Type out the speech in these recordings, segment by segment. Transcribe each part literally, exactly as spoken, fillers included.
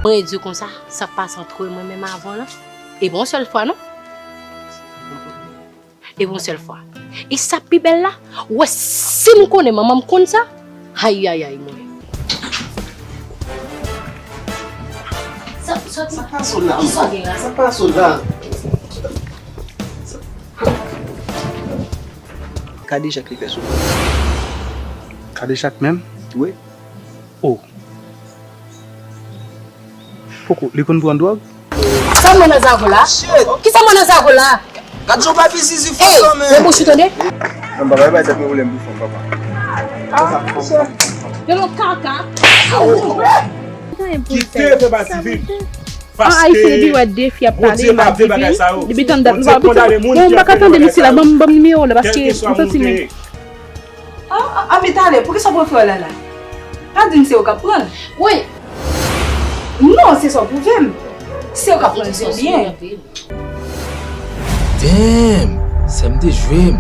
Mwen di w konsa, sa k pase ant mwen menm avè w lan, e pa yon sèl fwa non. E pa yon sèl fwa. E sa k pi bèl la, ou wè si m konnen manman m konn sa, ayayay mwen. Sa, sa, sa pa sot la. Kisa w gen la? Sa pa sot la. Kadejak li fè sou mwen. Kadejak menm? Wi. Oh. Poko, li konn pran dwòg? Sa mwen nan zago la? Kisa mwen nan zago la? Gad jan w pa fizizi fò kanmenm. Ey, bouch ou tande? Non, papa, e bay tèt mwen pwoblèm pou fanm, papa. Yo, yon kaka. Kite fè pati vin. An Ayiti, depi wè de fi ap pale, m ap di vin. Depi tann dat, nou pa, bon, m pa ka tande misye la, ban m, ban m nimewo w la, paske m santi m. Ah, ah, ah, men talè, poukisa w pran frè w la la? Pa di m se ou k ap pran l. Wi. Non, se sa w pwouve m. Se ou k ap pran l, se byen. Damn! Sè m te jwe m.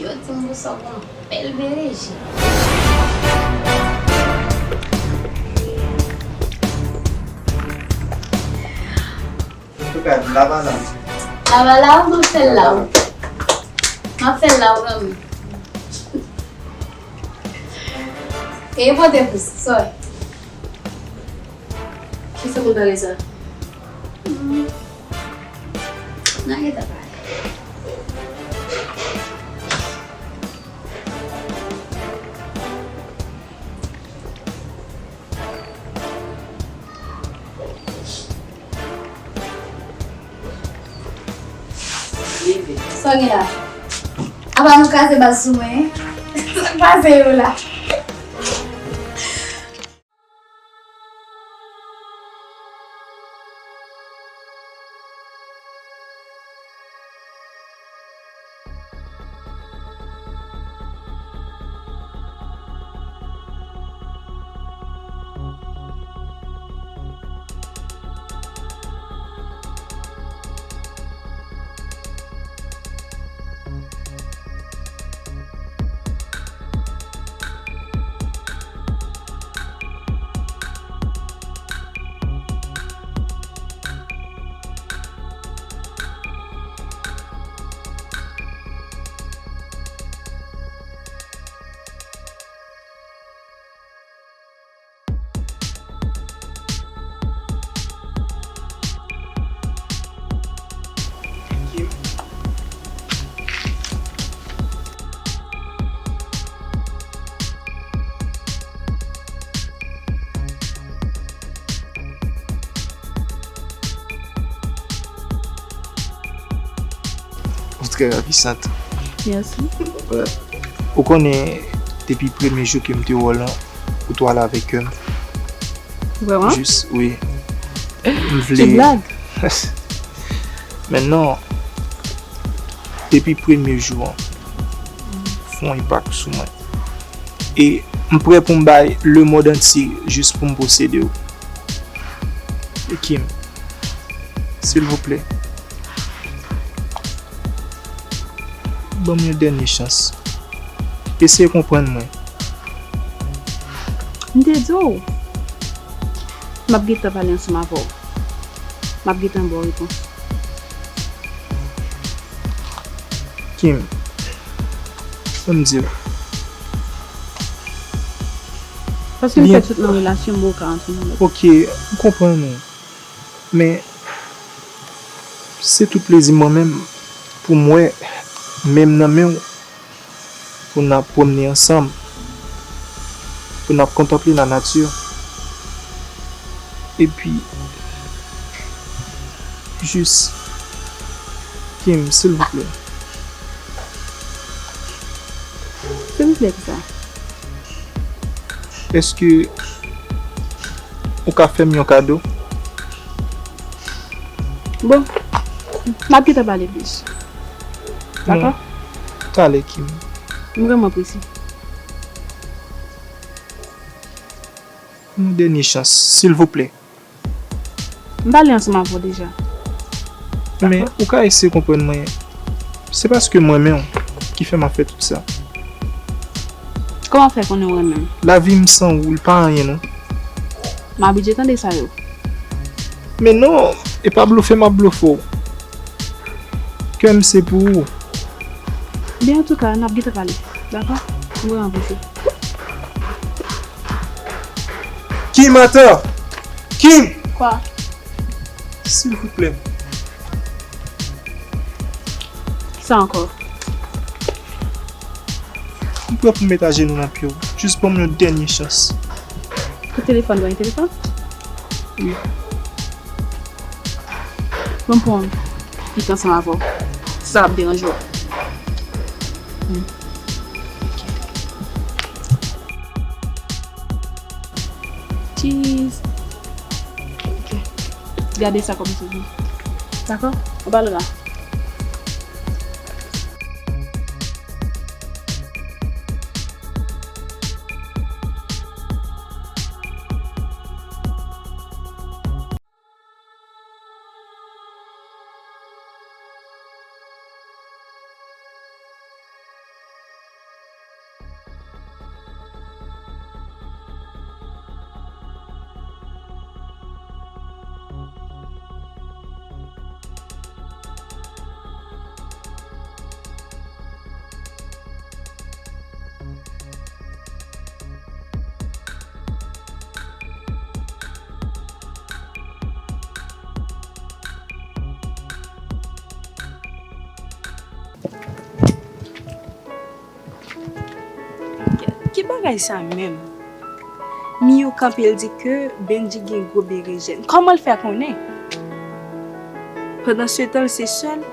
Yo di m Boussò gon bèl bereje. Antouka, lava la. Lava la ou m ap fè l la ou? M ap fè l la ou granmoun. E pote plis, sòy. Kisa moun pale sa? Hmm. N a gentan pale. Sa w gen la? Apa nou kraze baz sou mwen? Sa k pase yo la? Ou trè ravisant. Mèsi. Ou konnen, depi premye jou ke m te wè w lan, ou t ale avè kè m. Vrèman? Jis, wi. M vle. Se blag. Men non, depi premye jou an, fè yon enpak sou mwen. E m prè pou m bay lemond antye jis pou m posede w. Kim, silvouplè, ban m yon dènye chans. Eseye konprann mwen. M te di w, m ap gentan pale ansanm avè w. M ap gentan ba w repons. Kim, ban m di w. Paske m fè tout nan relasyon m, ou ka antre nan lòt. Ok, m konprann ou. Men, se tout plezi mwen menm pou m wè men m nan men w, pou n ap pwomne ansanm, pou n ap kontanple lanati. Epi, jis, Kim, silvouplè. Silvouplè, kisa? Èske ou ka fè m yon kado? Bon, n ap gentan pale plis. Dakò? Talè, Kim. M vrèman prese. Yon dènye chans, silvouplè. M pale ansanm avè w deja. Men, ou ka eseye konprann mwen. Se paske m renmen w. Ki fè m ap fè tout sa? Kòman w fè konnen w renmen m? Lavi m san ou, li pa anyen non. M abitye tande sa yo. Men non, e pa blofe m ap blofe w. Kè m se pou ou. Byen, antouka, n ap gentan pale. Dakò? M vrèman prese. Kim, atann! Kim! Kwa? Silvouplè. Sa ankò? M prè pou m met ajenou nan pye w. Jis ban m yon dènye chans. Pou telefòn, ban m telefòn? Wi. Ban m pran yon pik ansanm avè w, si sa p ap deranje w. Hmm. Ok. Cheese. Ok. Gade sa kòm souvni. Dakò? Anba l la. Ki bagay sa menm? Miyou kanpe, l di ke Bendji gen gwo berejèn. Kòman l fè konnen? Pandansetan, l se sè l?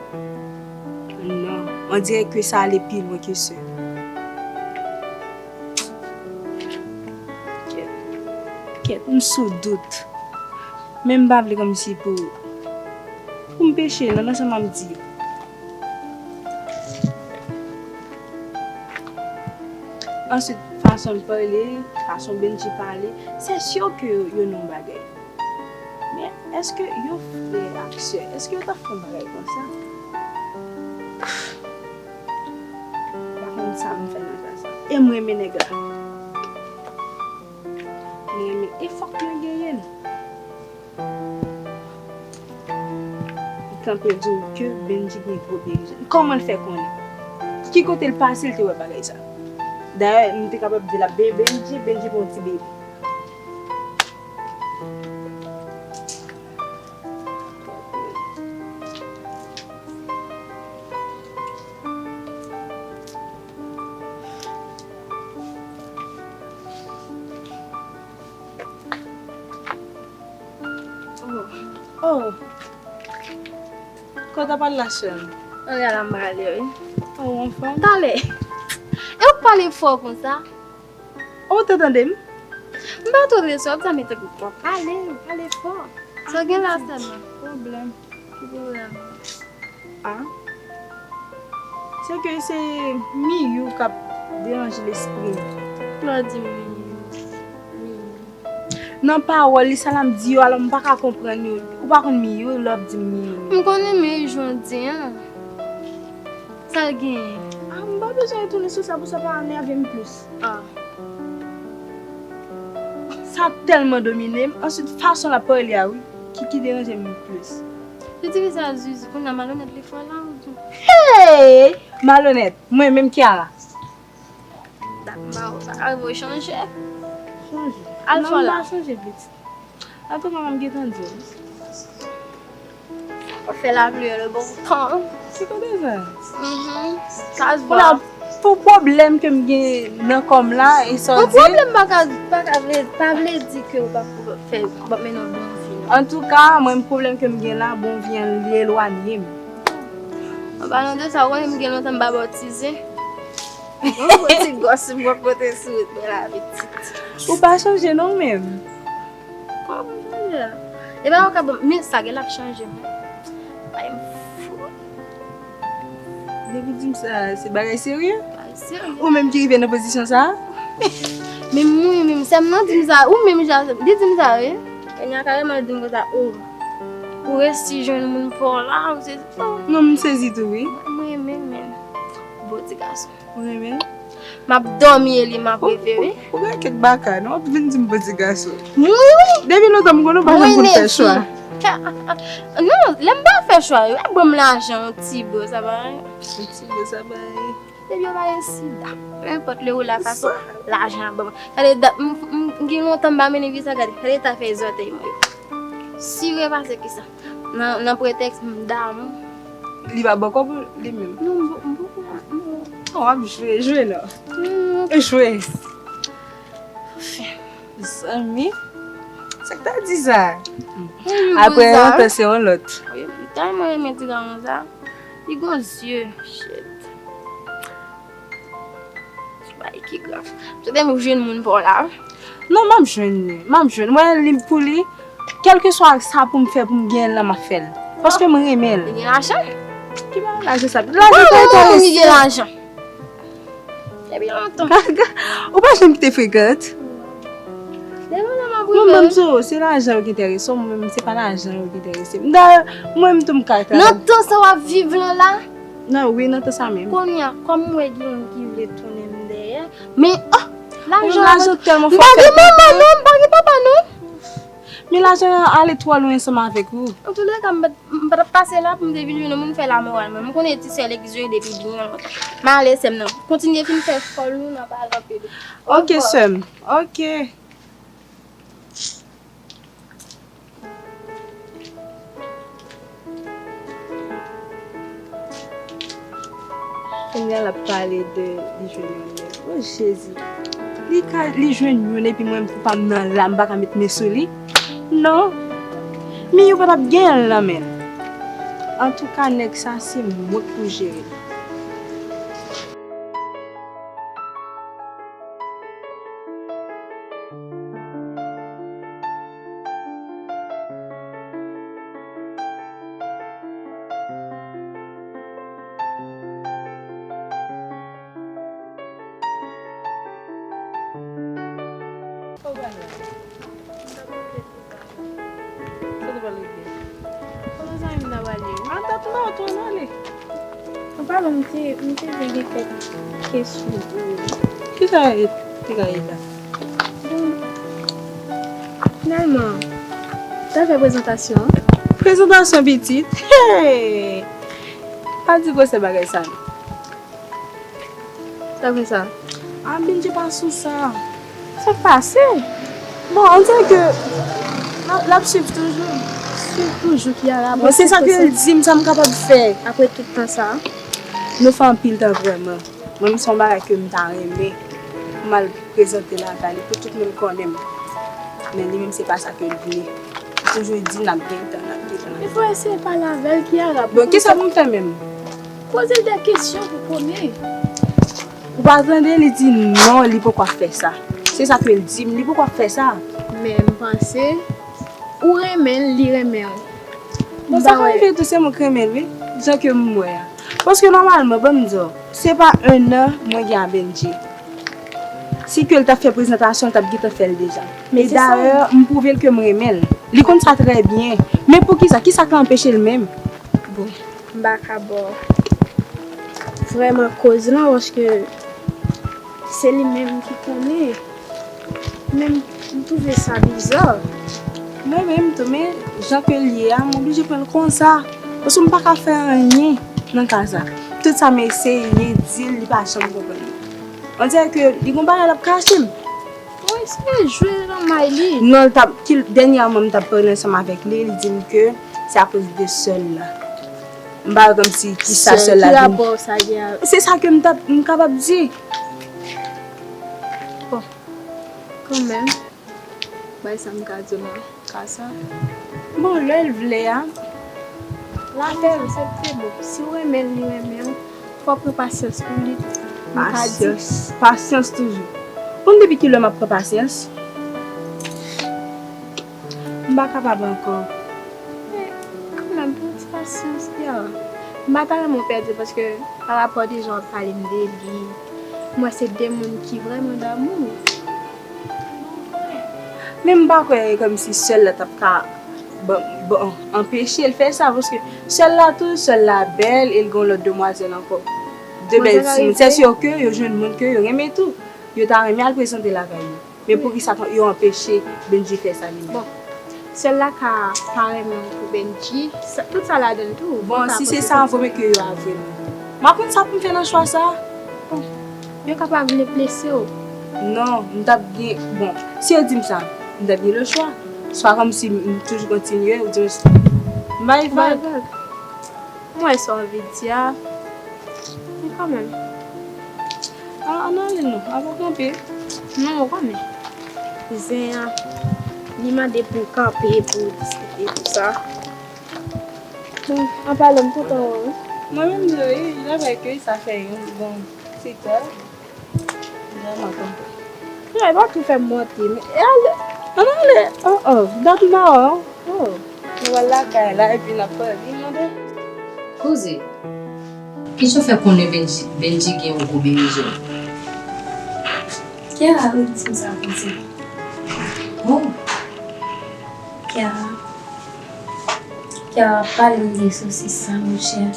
Non, on dirè ke sa ale pi lwen ke sè. Kèt, kèt, m sou dout. Men m pa vle kòmsi pou, pou m peche, non, nan sa m ap di. Answit, fason l pale, fason Bendji pale, se si ke yo nan yon bagay. Men, èske yon frè ak sè, èske yo t ap fè yon bagay konsa? M pa konn sa m fè nan ka sa. E m renmen nèg la. M renmen. E fòk mwen genyen l. Li kanpe, l di m ke Bendji gen gwo berejèn. Kòman l fè konnen? Ki kote l pase, l te wè bagay sa? Dayè, m te kapab di l ap benyen Bendji, Bendji pa yon ti bebe. Oh. Oh. Kote w pral la, chè m? Ann, ala m prale, wi. Oh, anfòm? Talè. E w pale fò konsa? Ou te tande m? M pa tande sa w ap di a, men tankou w ap pale, w pale fò. Sa w gen la sèlman? Pwoblèm. Ki pwoblèm? Ah. Se ke se Miyou k ap deranje lespri m. Lè w di Miyou, Miyou. Nan pawòl li, sa l ap di yo, alò m pa ka konprann yo. Ou pa konn Miyou, lè w ap di m Miyou. M konnen Miyou jan w di an. Sa l genyen? Ah, m pa bezwen retounen sou sa pou sa pa enève m plis. Ah. Sa tèlman domine m. Answit, fason l ap pale a, wi, ki, ki deranje m plis. Li di ki sa, Zuzu, kounye a malonèt li fè la, ou di? Hey! Malonèt, mwen menm Kiara. Dat m pa wè w, sa ka rive w chanje. Chanje? Al fè la. Non, m pa chanje, pitit. Antouka, m ap gentan di w. Ou fè la pluie et le beau temps. Ti kote sa? Mhm. Sa se vre. Pou pwoblèm ke m gen nan kò m la, e sa w di? Yon pwoblèm pa ka, pa ka vle, pa vle di ke w p ap fè, w p ap mennen yon bon vi, non. Antouka, mwen, pwoblèm ke m gen la, bon vi an, li elwanye m. An palan de sa, ou konnen m gen lontan m pa batize. Yon gwo ti gòs m pran kote sou wout mwen la, pitit. Ou pa chanje non, menm. Kòman chanje a? E pa ou ka ban m, men sa gen l ap chanje, men. Ay, m fou. Depi w di m sa, se bagay serye? Bagay serye. Ou menm ki rive nan pozisyon sa a? Men mwen menm, sè m nan di m sa, ou menm jan, li di m sa, wi. Kounye a kareman l di m konsa, o, ou resi jwenn moun pa w la, ou sezi. Non, m sezi tou, wi. Mwen menm, men. Bon ti gason. Ou renmen? M ap dòmi e li m ap reve, wi. Ou gen kèk bagay, non? W ap vin di m bon ti gason. Wi, wi. Depi lontan m konnen w pa janm konn fè chwa. Ka- a- a- Non, lè m pa fè chwa, yo ap ban m lajan, yon ti bo, sa pa anyen. Yon ti bo, sa pa anyen. Depi yo pa gen sida. Peu importe le ou la fason, lajan ap ban m. Gade, dat, m, m, m gen lontan m pa mennen vi sa, gade, gade ta fè zòtèy mwen yo. Sire pase ki sa. Nan, nan pretèks m damou. Li pa bòkò pou li menm. Non, m, m, m, m, Oh, w ap jwe, jwe non. Jwe. Anfen. Zanmi. Sa k ta di sa? Apre lontan se yon lòt. Wi, m tèlman renmen ti gason sa. Li gon zye, shit. Ti bagay ki grav. M swete m jwenn moun pa w la. Non, m ap jwenn li. M ap jwenn. Mwen, li pou li, kèlkeswa sa pou m fè pou m genyen l lan, m ap fè l. Paske m renmen l. Li gen lajan? Ki bagay lajan sa? Lajan pa enterese. Li gen lajan. Depi lontan. Ou pa janm kite frekant. Depi lontan m ap rive. Mwen menm, se lajan yo ki enterese w, mwen menm, se pa lajan yo ki enterese m. Dayè, mwen menm tou m ka travay. Nan tan sa w ap viv lan la, Non, wi, nan tan sa menm. Kounye a, kòm m wè gen youn ki vle tounen m dèyè, men, oh, lajan tèlman fò. M pa gen manman non, m pa gen papa non. Men lajan an ale twò lwen ansanm avèk ou. Antoulèka, m pa t, m pa t ap pase la pou m te vin jwenn yon moun fè lamoral mwen. M konnen ti sè legliz yo ede pi byen lontan. M ale, sè m nan. Kontinye fin fè fòl nou nan pale anpil. Ok, sè m. Ok. Kounye a l ap pale de li jwenn yon nèg. O Jezi! Li ka, li jwenn youn epi mwen menm, pou pa m nan la, m pa ka met men sou li? Non. Men yo pa t ap genyen l nan men l. Antouka, nèg sa, se mwen k pou jere l. Sa te pral regle. Kòman zanmi m nan pale? An dat m pa wè w tou, ann ale. An palan, m te, m te vle gen kèk kesyon pou ou. Kisa te ka ye la? Bon, finalman, w ta fè prezantasyon an? Prezantasyon pitit? Hey! Pa di gwosè bagay sa non. Sa fè sa? A, Bendji pa sou sa. Sa k pase? Bon, on dirait que l ap, l ap swiv toujou. Swiv toujou, Kiara. Bon, se sa ke l di m, sa m kapab fè. Apre tout tan sa. Nou fè anpil tan vrèman. Mwen, se yon bagay ke m ta renmen pou m al prezante lakay li, pou tout moun konnen m. Men li menm, se pa sa ke l vle. Li toujou di n ap gen tan, n ap gen tan, n ap gen tan. Fò eseye pale avè l, Kiara. Bon, kisa pou m fè menm? Poze l de kesyon pou konnen. Ou pa tande li di non, li poko ap fè sa. Se sa ke l di m, li poko ap fè sa. Men m panse ou renmen l, li renmen w. Bon, sa ka rive tou, se mwen k renmen l, wi, jan ke m wè a. Paske nòmalman, ban m di w, se pa ennan mwen gen a Bendji. Si ke l t ap fè prezantasyon, l t ap gentan fè l deja. Men dayè, m pwouve l ke m renmen l. Li konn sa trè byen. Men poukisa? Kisa k anpeche l menm? Bon, m pa ka ba w vrèman koz lan, paske se li menm ki konnen. Men m, m twouve sa biza. Mwen menm tou, men jan ke l ye a, m oblije pran l konsa. Paske m pa ka fè anyen nan ka sa. Tout sa m eseye di l, li pa janm konprann. On dirait que li gon bagay l ap kache m. Bon, eseye jwe nan may li. Non, l t ap, ki, dènyèman m t ap pale ansanm avèk li, li di m ke se akoz de sè l la. M pa wè kòmsi kisa sè l la vin. Ki rapò sa gen ak... Se sa ke m t ap, m kapab di. Bon, kanmenm, bay sa m ka di w la. Ka sa. Bon, lè l vle a, l ap fè l, se, se bon. Si w renmen l, li renmen w, fò w pran pasyans pou li. M ka di. Pasyans, pasyans toujou. Ou konn depi kilè m ap pran pasyans? M pa kapab ankò. Men, kanmenm, pran ti pasyans, Kiara. M pa ta renmen w pèdi l paske pa rapò de jan w ap pale m de li, m wè se de moun ki vrèman damou. Men m pa kwè kòmsi sè l la t ap ka, bon, bon, anpeche l fè sa, paske sè l la tou, sè l la bèl, e l gen yon lòt demwazèl ankò. De bèl timoun. Se si ke yo jwenn moun ke yo renmen tou. Yo ta renmen al prezante lakay yo. Men poukisa yo anpeche Bendji fè sa li menm? Bon, sèl la ka pa renmen pou Bendji, sa- tout sa ladan l tou. Bon, si se sa, fò men ke yo avwe m. M ap konn sa pou m fè nan chwa sa. Bon, yo kapab vle blese w. Non, m t ap gen, bon, si yo di m sa, m t ap gen le chwa. Swa kòmsi m toujou kontinye, ou di m bay vag. Mwen wè sa w anvi di a, men kanmenm. A, ann ale non, a pa kanpe. Non, ou konnen. Zen an, li mande pou kanpe, pou diskite, pou sa. Bon, an palan, m kontan wè w, wi. Mwen menm tou, wi, jan bagay yo ye, sa fè yon bon ti tan. Vrèman kontan. Yo, e pa tou fè m monte, men e ale, ann ale. Oh, oh, dat maron. Oh. Nou al lakay la, epi n ap pale, tande. Kouzin, kijan w fè konnen Bendji, Bendji gen yon gwo berejèn? Kiara wi di m sa, kouzin. Oh. Kiara. Kiara ap pale m de sosis sa, monchè.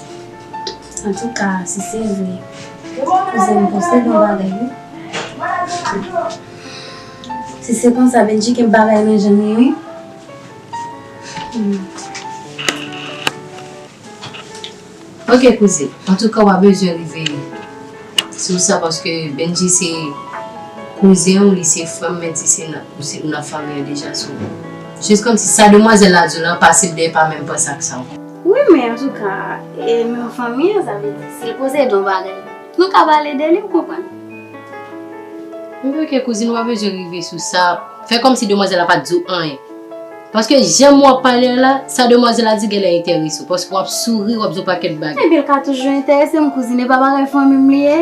Antouka, si se vre, kouzin, m posede yon bagay, wi. Si se konsa, Bendji gen bagay nan janm li, wi. Hmm. Ok, kouzin. Antouka, w a bezwen rive sou sa, paske Bendji se kouzen w, li se frè m, men di se nan, ou se, ou nan fanmi an deja, so. Jis kòmsi sa demwazèl la di w lan, pase l dèyè, pa menm panse ak sa ankò. Wi, men antouka, e, nou fanmi an, sa vle di, si l posede yon bagay, nou ka pale de li, ou konprann? Men ok, kouzin, w a bezwen rive sou sa. Fè kòmsi demwazèl la pa t di w anyen. Paske jan w ap pale a la, sa demwazèl la di genlè enterese w. Paske w ap souri, w ap di yon pakèt bagay. Ebyen, l ka toujou enterese m, kouzin, e pa bagay fanmi m li ye.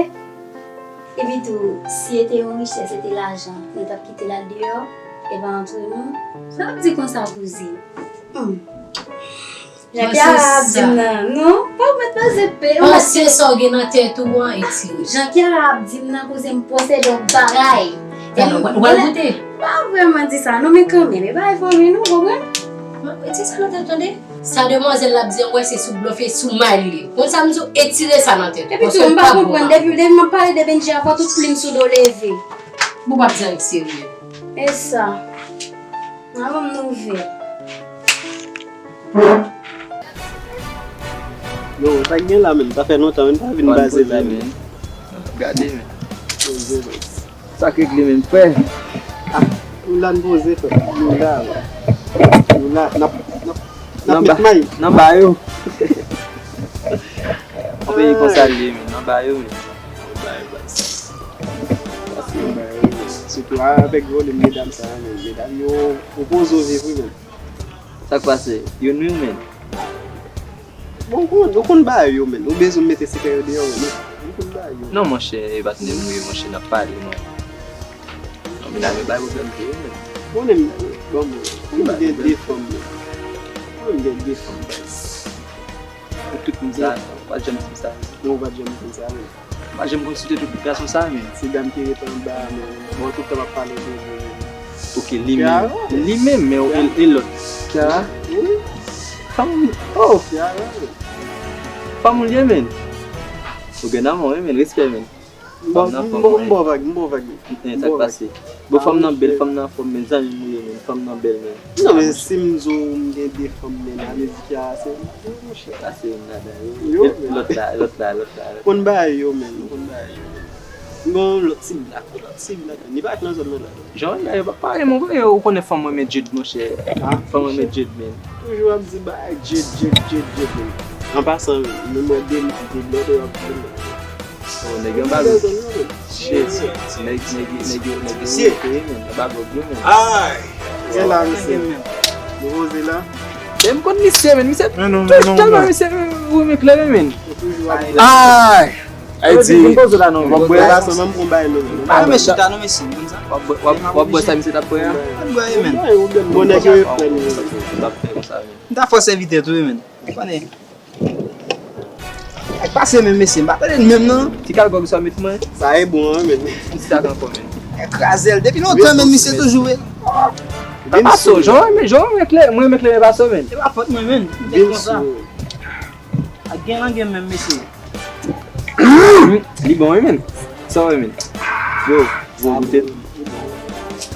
Epitou, si e te yon richès, e te lajan, nou t ap kite l al deyò, e pa antre nou. Sa w ap di konsa, kouzin? Hmm. Jan Kiara ap di m nan, non, pa w mèt panse pe, ou mèt panse sa w gen nan tèt ou an, etire. Jan Kiara ap di m nan, kouzin, m posede yon bagay. Gade, w pral, w pral goute. Pa vrèman di sa, non, men kanmenm, e bagay fanmi nou, konprann? Etire sa nan tèt ou, tande. Sa demwazèl la ap di an, wè, se sou blòf e sou may li ye. Konn sa m di w, etire sa nan tèt ou, paske m pa bon la. Epitou, m pa konprann, depi, depi m ap pale de Bendji a, fò tout plim sou do leve. Bon, w ap di annik serye. E sa. Nan ban m nouvèl. Yo, sa k gen la menm? Sa fè lontan menm, pa vin baze la menm. Gade menm. Poze, baz. Sa k regle menm, frè? Ah, nou la n poze, frè. Nou la, nou la, n ap, n ap, n ap met may. Nan ba yo. Yon peyi konsa l ye, menm. Nan ba yo, menm. Nan ba yo, baz. Paske, sitou avèk volèm medam sa yo, menm. Medam yo, opoze w viv, wi, menm. Sa k pase? Youn wi, menm. Bon, ou konn, ou konn bagay yo, menm. Ou bezwen mete sekrè yo deyò, menm. Ou konn bagay yo. Non, monchè, e patnè m ou ye, monchè, n ap pale, mwen. Non, medam yo bay pwoblèm tou, wi, menm. Bon, menm, bon, bon. Ou gen de fanm, menm. Ou gen de fanm, baz. Pou tout moun sa, ou pa t janm di m sa. Non, ou pa t janm di m sa, menm. M pa janm konn site tout gason sa, menm. Se dam ki ret anba a, menm. Bon, tout tan m ap pale de li, menm. Ok, li menm. Li menm, men e, e lòt. Kiara? Wi. Fanm, oh! Kiara. Fanm ou l ye, menm? Ou gen nan men, menm, respè, menm. M ba w vag, m ba w vag. Sa k pase? Bon, fanm nan bèl, fanm nan anfòm, men zanmi m ou ye, men fanm nan bèl, men. Non, men si m di w m gen de fanm, men sa vle di Kiara se youn ladan yo, monchè. Sa se youn ladan yo. Lòt la, lòt la, lòt la, lòt la. Konn bagay yo, men, konn bagay yo. M gen yon lòt ti blak, yon lòt ti blak, li pa t nan zòn nan la. Jan yo pa pare, mon frè, ou konnen fanm renmen Jude, monchè. Fanm renmen Jude, men. Toujou ap di bagay Jude, Jude, Jude, Jude, men. An pasan, men mwen de, de blòdè yo ap di, men. Oh, nèg yo anba lòt. Shit. Nèg, nèg, nèg yo, nèg yo rete, men. Anba lòt yo, men. Ay! Se la, mesye. Nou poze la. Men m konn misye, men. Misye, tèlman misye, ou renmen klere, men. Ay! Ay, di. M poze la, non. W ap bwè la, san menm konn bay, non. Pa renmen chita, non, mesye. W ap bwè, w ap, w ap bwè sa misye t ap bwè a? Mwen bwè, men. Bon, nèg yo reprè nou. M ta fòse envite tou, men. Ou konnen. Nèg pase menm mesye, m pa tande l menm non. Ti kalgòg sa w met mwen. Sa e bon an menm. Yon ti tak ankò menm. Nèg kraze l. Depi lontan menm misye toujou e. Pa pase w, jan w renmen, jan w renmen klere, mwen renmen klere pase w menm. E pa fòt mwen menm. M te konsa. Ak gen nan gen menm mesye. Li bon, wi, men. Sa w, men? Yo, bon, goute.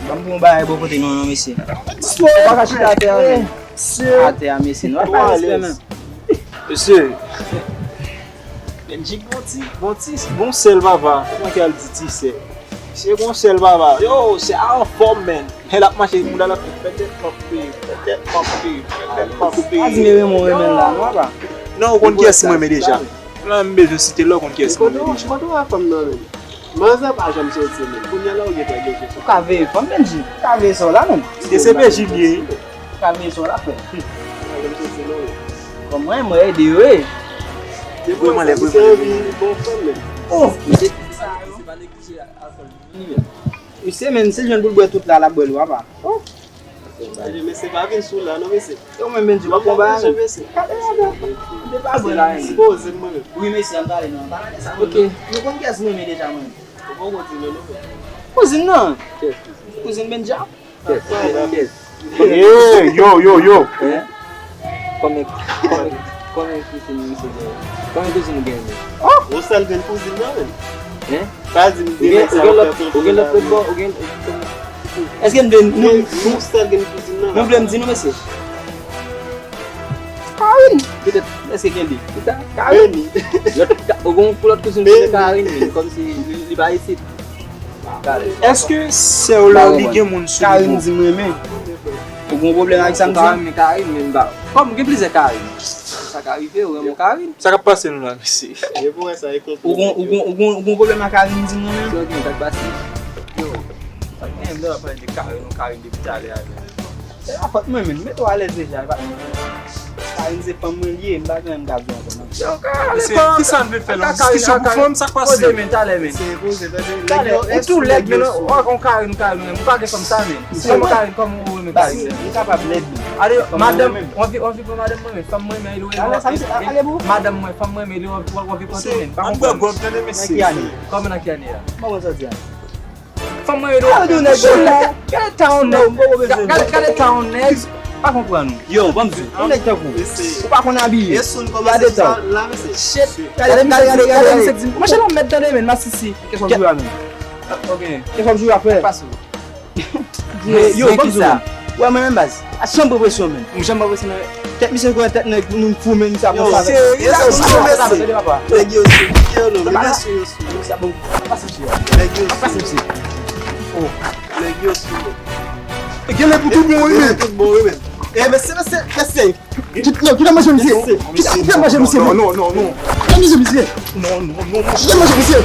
Ban m pran yon bagay bò kote nou, non, mesye. Ou pa ka chita atè a, men. Atè a, mesye. Nou pa ka respè, men. Mesye. Benji gon ti, gon ti, gon sèl papa. Kòman ki al di ti sè? Misye gon sèl papa. Yo, se a anfòm, men. Lè l ap mache, moun la ap fè pètèt, pap peye, pètèt, pap peye, pètèt, pap peye. Pa di m renmen w renmen l la, non, papa. Non, ou konn kiyès mwen renmen deja. Ou la menm bezwen site l la, ou konn kiyès mwen renmen deja. Kote w a fanm nan, men? Manzè pa janm soti, men. Kounye a la, ou gentan gen kèk. Ou ka veye fanm, Benji. Ou ka veye sa w la, men. E se Benji m ye. Ou ka veye sa w la, frè. Pa janm soti, non, men. Kòm mwen, mwen ede yo, wi. Depi w wè sa, misye anvi bon fanm, men. Oh! Misye, misye pa neglije alkòl. Misye, men, si l jwenn pou l bwè tout la, l ap bwè l, papa. Oh! Mesye, pa vin sou la, non, mesye. Yo, men, Benji, w ap pran bagay. Gade, gade. M te pa bwè la, men. Sipoze m, mwen menm. Wi, mesye, ann pale, non, ann pale de sa, non. Ok. Nou konn kiyès nou renmen deja, mwen. Ou poko di non, non. Kouzin nan. Kiyès kouzin? Kouzin Benji a. Kiyès? Kiyès? Hey, yo, yo, yo. Hein? Konbyen, konbyen, konbyen kouzin misye genyen? Konbyen kouzin ou genyen? Oh! Ou sèl jwenn kouzin nan, men. Hein? Pa di m de nèg sa yo fè konbyen lòt bò, ou gen, èske m vle nou, nou, nou vle m di nou, mesye? Karine. Petèt, èske gen de? Petèt Karine. Ou gen yon lòt kouzin ki rele Karine, men kòmsi li, li pa isit. Èske sè w la, li gen moun sou li? Karine di m renmen. Ou gen pwoblèm ak sa m di? Ou ka renmen Karine, men m pa. Kòm gen plizyè Karine. Sa ka rive, ou renmen Karine. Sa k ap pase nou la, mesye? Ou gen, ou gen, ou gen, ou gen pwoblèm ak Karine di m renmen? Sa gen, sa k pase? Yo, sa gen, m te ap pale de Karine, ou Karine depi talè a, men. Se pa fòt mwen, men. Mete w alèz deja, e pa. Karine se fanm mwen li ye, m pa gen anyen m ka di ankò, non. Yo, Karine, kisa n vle fè la? Diskisyon pou fanm, sa k pase? Poze, men, talè, men. Se poze, tande. Talè, ou tou lèd, men, ou, ou Karine, ou Karine, ou pa gen fanm sa, men. Kòman Karine, kòman ou renmen Karine? M kapab lèd, men. Ale, madanm, ou anvi, ou anvi pran madanm mwen, men. Fanm mwen, men, li renmen. Madanm mwen, fanm mwen, men, li anvi, anvi pran tou, men. Pa konprann. Nan ki ane? Kòman nan ki ane a? Kòman sa di a? Fanm mwen yo. Ah, yo nèg yo. Gade, gade ta yon nèg. Gade, gade ta yon nèg. Pa konprann ou. Yo, ban m di w. Yon nèg tankou w. Ou pa konn abiye. Gade ta w. Shit. Gade, gade, gade, gade. Monchè, lòm mèt tande, men, masisi. Kèk fòk jou a, men. Ok. Kèk fòk jou a, frè. Pase w. Yo, ban m di w, men. Wè, mwen menm baz. A chanm pran presyon, men. Mwen janm pran presyon, men. Tèt misye konn tèt nèg nou fou, men misye ap fè sa. Yo, se rilaks, mesye. Nèg yo sou, yo, non, men mesye yo sou. Misye ap pase misye. Nèg yo sou. Pase misye. Oh. Nèg yo sou. E genlè pou tout bon, wi, men. Tout bon, wi, men. E, mesye, mesye, mesye. Kit, yo, kite manje misye. Kite, kite manje misye, men. Non, non, non, non. Kite manje misye. Non, non, non, non. Kite manje misye.